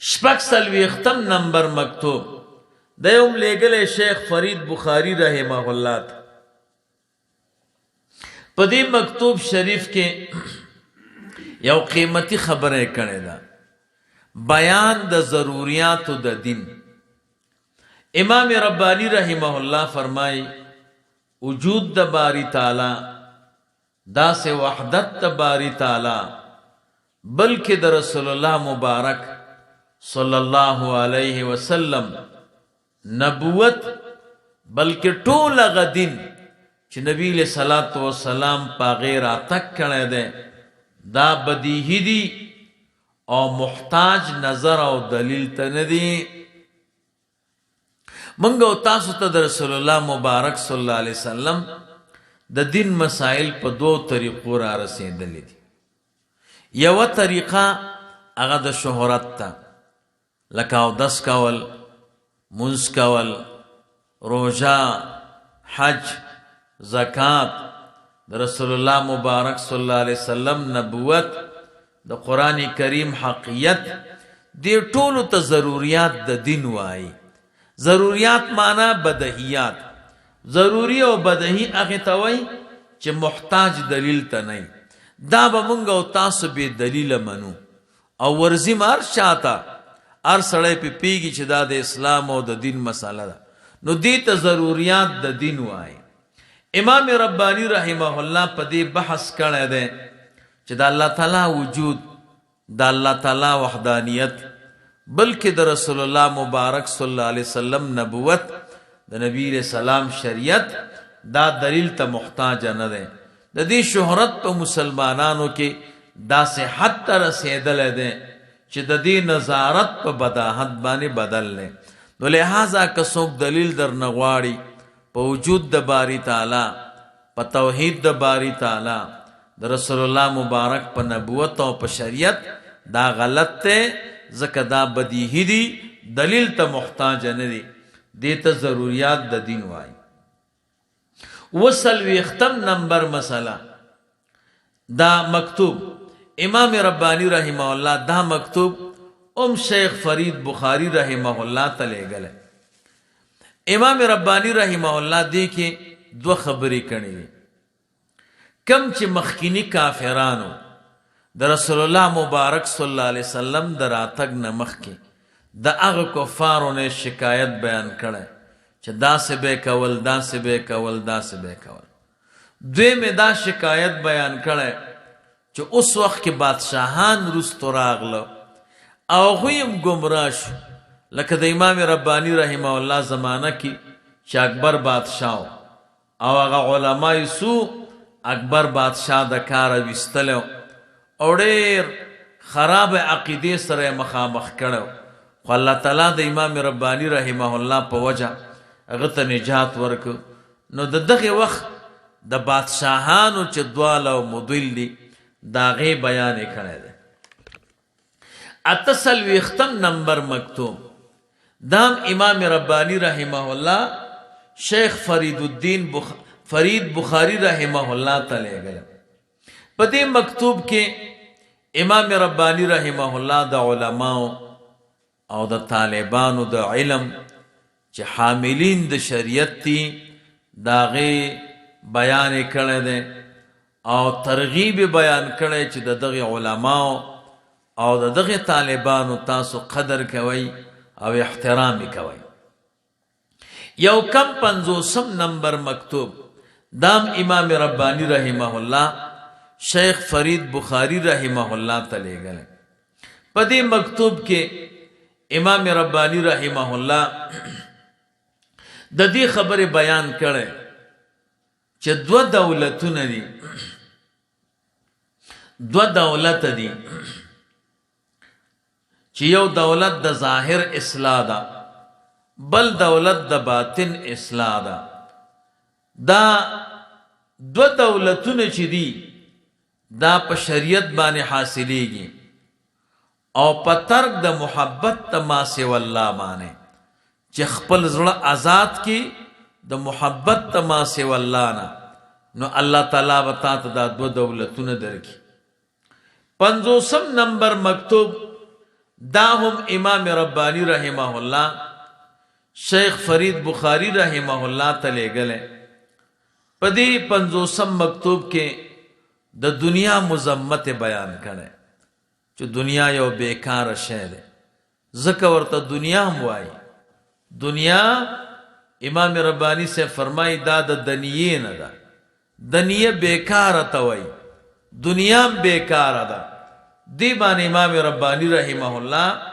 46 نمبر مکتوب دی هم لېږلی شیخ فرید بخاري رحمه الله ته. په دې مکتوب شریف کې یو قیمتي خبره یې کړې ده، بیان د ضروریاتو د دین. امام ربانی رحمه الله فرمایي، وجود د باری تعالی، داسې وحدت د باری تعالی، بلکې د رسول الله مبارک صلی الله علیه وسلم نبوت، بلکې ټول هغه دین چې نبی علیه الصلاة والسلام په هغې راتګ کړی دی، دا بدیهي دي او محتاج نظر او دلیل ته نه دي. مونږ او تاسو ته د رسول الله مبارک صلی الله علیه وسلم د دین مسائل په دوو طریقو را رسېدلي دي. یوه طریقه هغه د شهرت ته، لکه اودس کول، مونځ کول، روژه، حج، زکات، د رسول الله مبارک صلی الله علیه وسلم نبوت، د قرآن کریم حقیت، دې ټولو ته ضروریات د دین وایي. ضروریات معنا بدهیات. ضروري او بدهي هغې ته وایي چې محتاج دلیل ته نه وي. دا به مونږ او تاسو بې دلیله منو او ورځي به هر چاته، هر سړی پې پوهېږي چې دا د اسلام او د دین مسله ده، نو دې ته ضروریات د دین وایي. امام ربانی رحمه الله په دې بحث کړی دی چې د الله تعالی وجود، د الله تعالی وحدانیت، بلکې د رسول الله مبارک صلی الله علیه وسلم نبوت، د نبی علیه السلام شریعت، دا دلیل ته محتاج نه دی. د دې شهرت په مسلمانانو کې داسې حد ته رسېدلی دی چې د دې نظارت په بداهت باندې بدل دی. نو لهذا که څوک دلیل درنه غواړي په وجود د باری تعالی، په توحید د باری تعالی، د رسول الله مبارک په نبوت او په شریعت، دا غلط دی، ځکه دا بدیهي دي، دلیل ته محتاج نه دي. دې ته ضروریات د دین وایي. 47 نمبر مسله، دا مکتوب امام ربانی رحمه الله دا مکتوب ام شیخ فرید بخاری رحمه الله ته لېږلی. امام ربانی رحمه الله دې کې دوه خبرې کړې دي. کم چې مخکینی کافرانو د رسول الله مبارک صلی الله علیه وسلم د راتګ نه مخکې د هغه کفارو نه شکایت بیان کړی چې داسې به کول، داسې به کول، داسې به کول. دویم یې دا شکایت بیان کړی چې اوس وخت کې بادشاهان وروستو راغله او هغوی هم ګمراه شو، لکه د امام ربانی رحمه الله زمانه کې چې اکبر بادشاه او هغه علماء سو اکبر بادشاه د کاره ویستلی او ډېر خراب عقیدې سره یې مخامخ کړی، خو الله تعالی د امام ربانی رحمه الله په وجه هغه ته نجات ورکړ. نو د دغه وخت د بادشاهانو چې دواله او مدل دي د هغې بیان یې کړی دی. 48 نمبر مکتوب دام امام ربانی رحمه الله شیخ فرید الدین فرید بخاری رحمه الله ته لېږلی. په دې مکتوب کې امام ربانی رحمه الله د علماو او د طالبانو د علم چې حاملین د شریعت دي د هغې بیان یې کړی دی او ترغیب یې بیان کړی چې د دغې علماو او د دغې طالبانو تاسو قدر کوئ او احترام یې کوئ. یو کم 50 نمبر مکتوب دام امام ربانی رحمه الله شیخ فرید بخاری رحمه الله ته لېږلی. په دې مکتوب کې امام ربانی رحمه الله د دې خبرې بیان کړی چې دوه دولتونه دي، دوه دولت دي، چې یو دولت د ظاهر اصلاح ده، بل دولت د باطن اصلاح ده. دا دوه دولتونه چې دي دا په شریعت باندې حاصلېږي او په ترک د محبت د ما سوی الله باندې، چې خپل زړه آزاد کی د محبت د ما سوی الله نه، نو الله تعالی به تا ته دا دوه دولتونه درکړي. 50 نمبر مکتوب دا هم امام ربانی رحمه الله شیخ فرید بخاری رحمه الله ته لېږلی. په دې پنځوسم مکتوب کې د دنیا مذمت بیان کړی چې دنیا یو بیکاره شی دی، ځکه ورته دنیا هم وایي. دنیا امام ربانی صاحب فرمایي دا د دنیې نه ده، دنیه بیکاره ته وایي، دنیا هم بیکاره ده. دې باندې امام ربانی رحمه الله